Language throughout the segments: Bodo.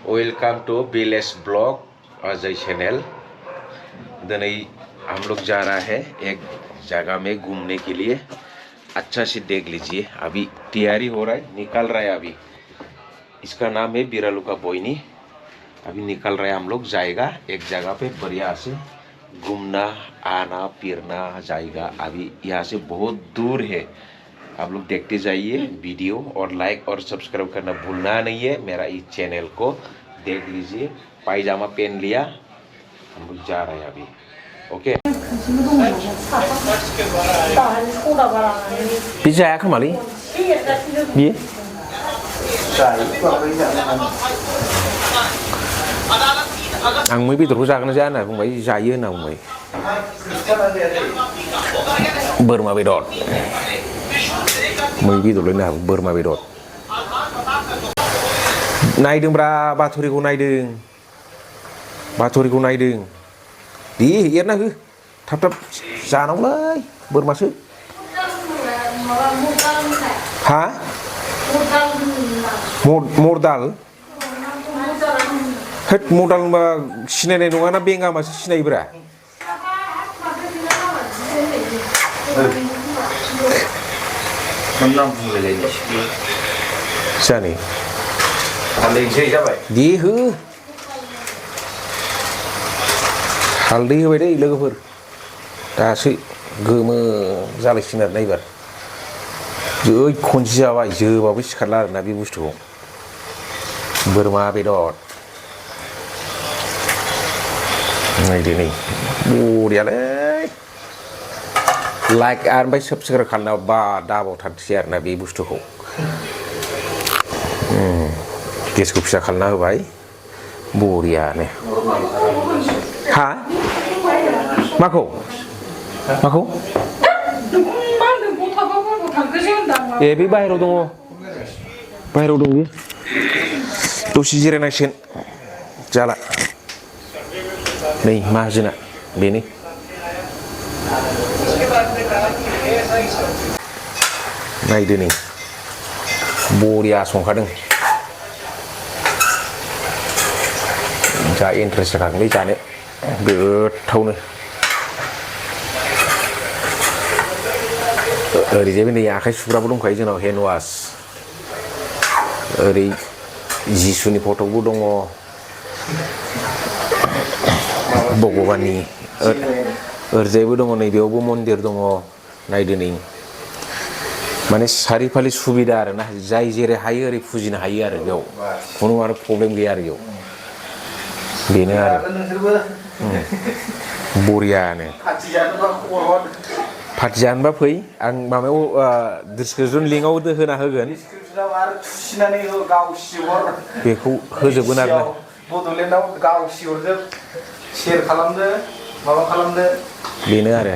Welcome to village blog Ajay channel. दिनै हम लोग जा रहा है एक जगह में घूमने के लिए। अच्छा से देख लीजिए, अभी तैयारी हो रहा है, निकल रहा है अभी। इसका नाम है बिरालू का बोइनी। अभी निकल रहा है, हम लोग जाएगा एक जगह पे बढ़िया से घूमना आना फिरना जाएगा। अभी यहाँ से बहुत दूर है, आप लोग देखते जाइए वीडियो और लाइक और सब्सक्राइब करना भूलना नहीं है। मेरा इस चैनल को देख लीजिए। पायजामा पहन लिया, हम लोग जा रहे हैं अभी। ओके पिज्जा आया कमाली ये आं मै बेदरखौ जागोन जाया होनना बुंबाय, जायो होनना बुंबाय। बोरमा बेदर मै बेदरलायनो हागौ, बोरमा बेदर नायदोंब्रा, बाथरिखौ नायदों, बाथरिखौ नायदों। दे एरना हो, थाब थाब जानांगौलै बोरमासो। हा मरदाल होद, मरदाल होनबा सिनायनाय नङाना, बेंगामासो सिनायोब्रा। जाने दे हो, हालदै होबाय दै लोगोफोर, दासो गोमो जालायसिगोन आरोना एबार। जै खनसे जाबाय जोबाबो सिखारला आरोना बे बुस्थुखौ। बोरमा बेदर नायदो नै बरियालै। लाइक आरो ओमफ्राय साबस्क्राइब खालामना बा दाबावथारसै आरोना बे बुस्थुखौ। गेसखौ फिसा खालामना होबाय बरियानो। हा माखौ माखौ ए बे बाहेरायाव दङ, बाहेरायाव दं बेयो। दसे जिरायनांसिगोन, जाला नै माहाजोना बेनो। नायदो नै बरिया संखादों। जा इन्ट्रेस्ट जाखागोनलै जानो, गोथावनो। ओरैजायबो नै आखाइ सुग्राबो दंखायो जोंनाव, हेन्ड वास। ओरै जिसुनि फट'बो दङ, भगबाननि। ओरैजायबो दङ, नैबेयावबो मन्दिर दङ। नायदो नै माने सारिफालि सुबिदा आरोना, जाय जेरै हायो ओरै फुजिनो हायो आरो बेयाव खुनु आरो प्रब्लेम गैया आरो बेयाव। बेनो आरो बरियानो। पार्टि जानोबा फै, आं माबायाव डिसक्रिपसन लिंकआव होना होगोन, बेखौ होजोबगोन आरोना। बड'लेण्डआव गावसि हरजोब, सेयार खालामदो, माबा खालामदो, बेनो आरो।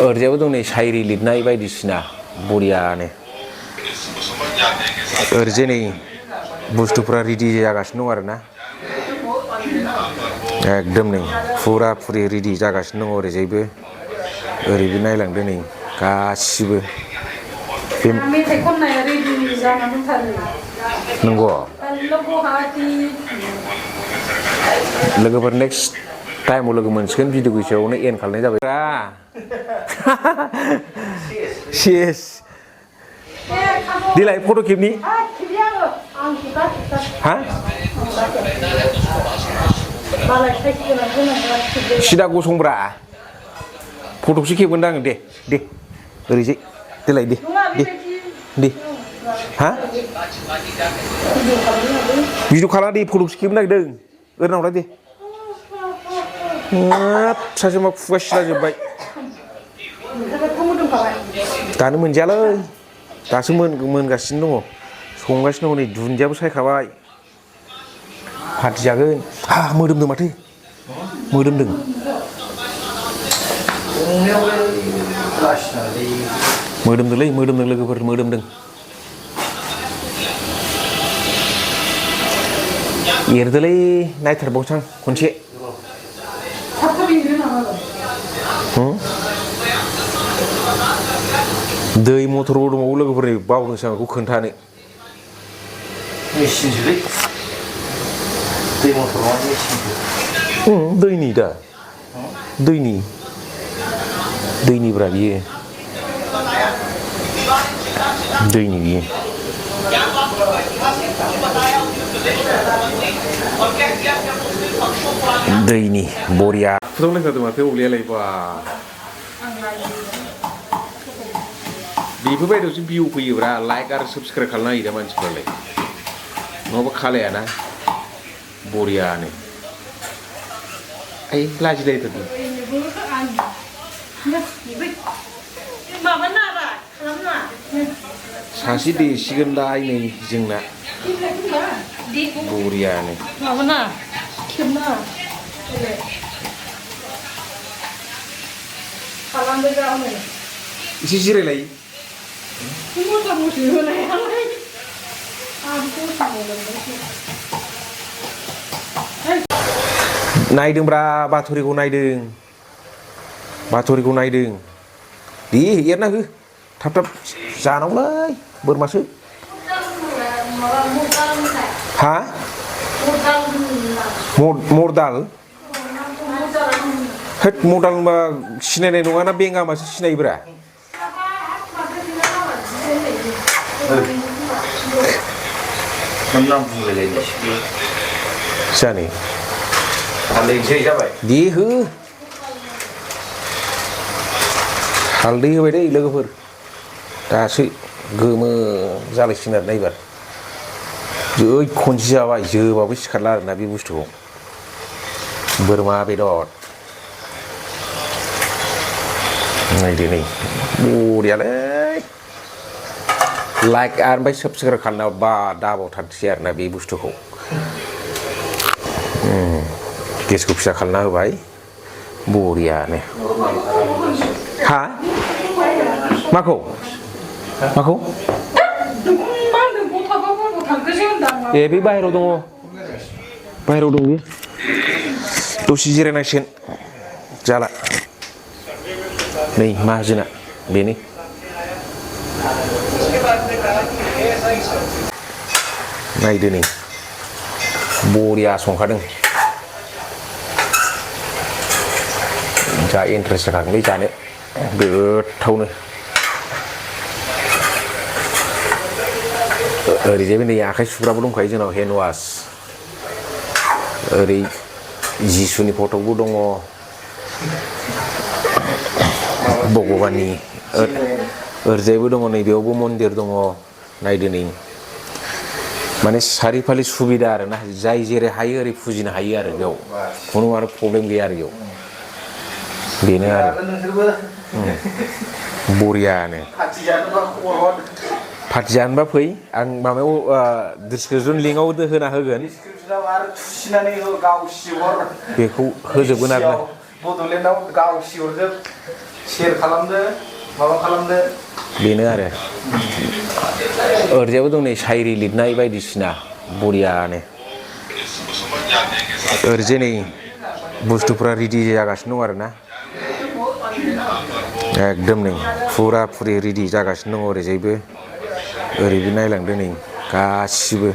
ओरैजायबो दं नै सायरि लिरनाय बायदिसिना बरियानो। ओरैजाय नै बुस्थुफ्रा रेडि जागासिनो दं आरोना, एकदम नै फुरा फुरि रेडि जागासिनो दङ। ओरैजायबो ओरैबो नायलांदो नै गासिबो। मेथाइ खननाया रेडि जाना दंथारो। नंगौ लोगोफोर, नेक्स्ट टाइमाव लोगो मोनसिगोन। भिडिअ एसेयावनो एन्ड खालामनाय जाबाय। सेस देलाय फट' खेबनि। हा सिदा गसंब्रा, फट'सो खेबगोन दां। दे दे ओरैजाय देलाय, दे दे दे। हा भिडिअ खालामा दे, फट'सो खेबनो नागिरदों। ओरैनावलाय दे। सासे मा खुगा सिला जोब्बाय। दानो मोनजायालै, दासो मोनगासिनो दङ, संगासिनो दङ नै। दुन्दियाबो सायखाबाय, पार्टि जागोन। हा मोदोमदों माथो, मोदोमदों। मोदोमदोंलै, मोदोमदों लोगोफोर, मोदोमदों। एरदोलै, नायथारबावसां खनसे। दै मथरबो दंबावो लोगोफोर, बावदोंसो आं बेखौ खोन्थानो। मेचिनसोलै दै मटरआ मेचिन दैनि दा दैनि ब्रा बियो दैनि बियो दैनि बरिया फुदुंलायखादों माथो अब्लायालाय बा बेफोरबायदियावसो भिउ फैयोब्रा लाइक आरो साबस्क्राइब खालामना होयो दा मानसिफ्रालाय नङाबा खालायाना बरियानो आइ लाजिलायथारदों सासे देसिगोनलाय नै जोंना बरियानो एसे जिरायलाय नायदोंब्रा बाथरिखौ नायदों दे एरना हो थाब जानांगौलै बोरमासो हा मरदाल होद मरदाल होनबा सिनायनाय नङाना बेंगामासो सिनायोब्रा जानो दे हो हालदै होबाय दै लोगोफोर दासो गोमो जालायसिगोन आरोना एबार जै खनसे जाबाय जोबाबो सिखारला आरोना बे बुस्थुखौ बोरमा बेदर नायदो नै बरियालै लाइक आरो ओमफ्राय साबस्क्राइब खालामना बा दाबावथारसै आरोना बे बुस्थुखौ गेसखौ फिसा खालामना होबाय बरियानो हा माखौ ए बे बाहेरायाव दङ बेयो दसे जिरायनांसिगोन जाला नै माहाजोना बेनो नायदो नै बरिया संखादों जा इन्ट्रेस्ट जाखागोनलै जानो गोथावनो ओरैजायबो नै आखाइ सुग्राबो दंखायो जोंनाव हेन्ड वास ओरै जिसुनि फट'बो दङ भगबाननि ओरैजायबो दङ नै बेयावबो मन्दिर दङ नायदो नै माने सारिफालि सुबिदा आरोना जाय जेरै हायो ओरै फुजिनो हायो आरो बेयाव खुनु आरो प्रब्लेम गैया आरो बेयाव बेनो आरो बरियानो पार्टि जानोबा फै आं माबायाव डिसक्रिपसन लिंकआव होना होगोन बेखौ होजोबगोन आरो ना बड'लेण्डआव गावसिहरजोब शेयार खालामदो माबा खालामदो बेनो आरो ओरैजायबो दं नै सायरि लिरनाय बायदिसिना बरियानो ओरैजाय नै बुस्थुफ्रा रेडि जागासिनो दं आरोना एकदम नै फुरा फुरि रेडि जागासिनो दङ ओरैजायबो ओरैबो नायलांदो नै गासिबो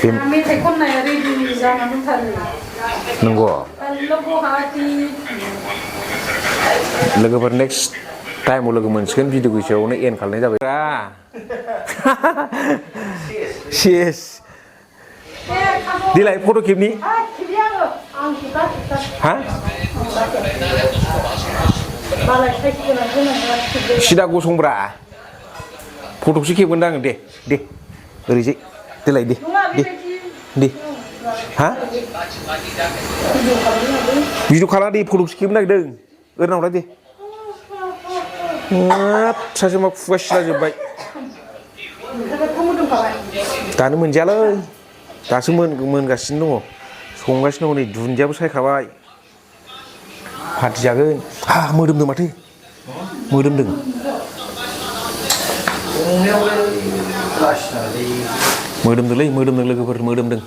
बे मेथाइ खननाया रेडि जाना दंथारो नंगौ लोगोफोर नेक्स्ट टाइमाव लोगो मोनसिगोन भिडिअ एसेयावनो एन्ड खालामनाय जाबाय सेस देलाय फट' खेबनि हा सिदा गसंब्रा फट'सो खेबगोन दा आङो दे ओरैजाय देलाय दे हा भिडिअ खालाम दे फट'सो खेबनो नागिरदों ओरैनावलाय दे सासे मा खुगा सिला जोब्बाय दानो मोनजायालै दासो मोनगासिनो दङ संगासिनो दङ नै दुन्दियाबो सायखाबाय पार्टि जागोन हा मोदोमदों माथो मोदोमदों लोगोफोर मोदोमदों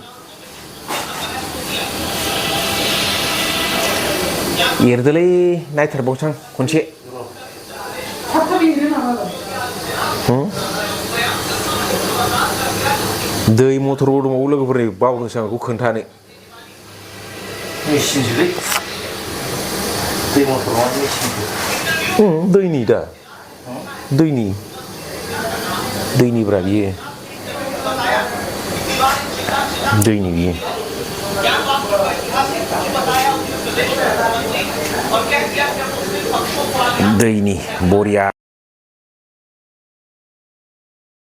एरदोलै नायथारबावसां खनसे दै मथरबो दंबावो लोगोफोर नै बावदोंसो आं बेखौ खोन्थानो मेचिनसोलै दै मटर नङा मेचिनसो दैनि दा दैनिब्रा बियो दैनि बियो दैनि बरिया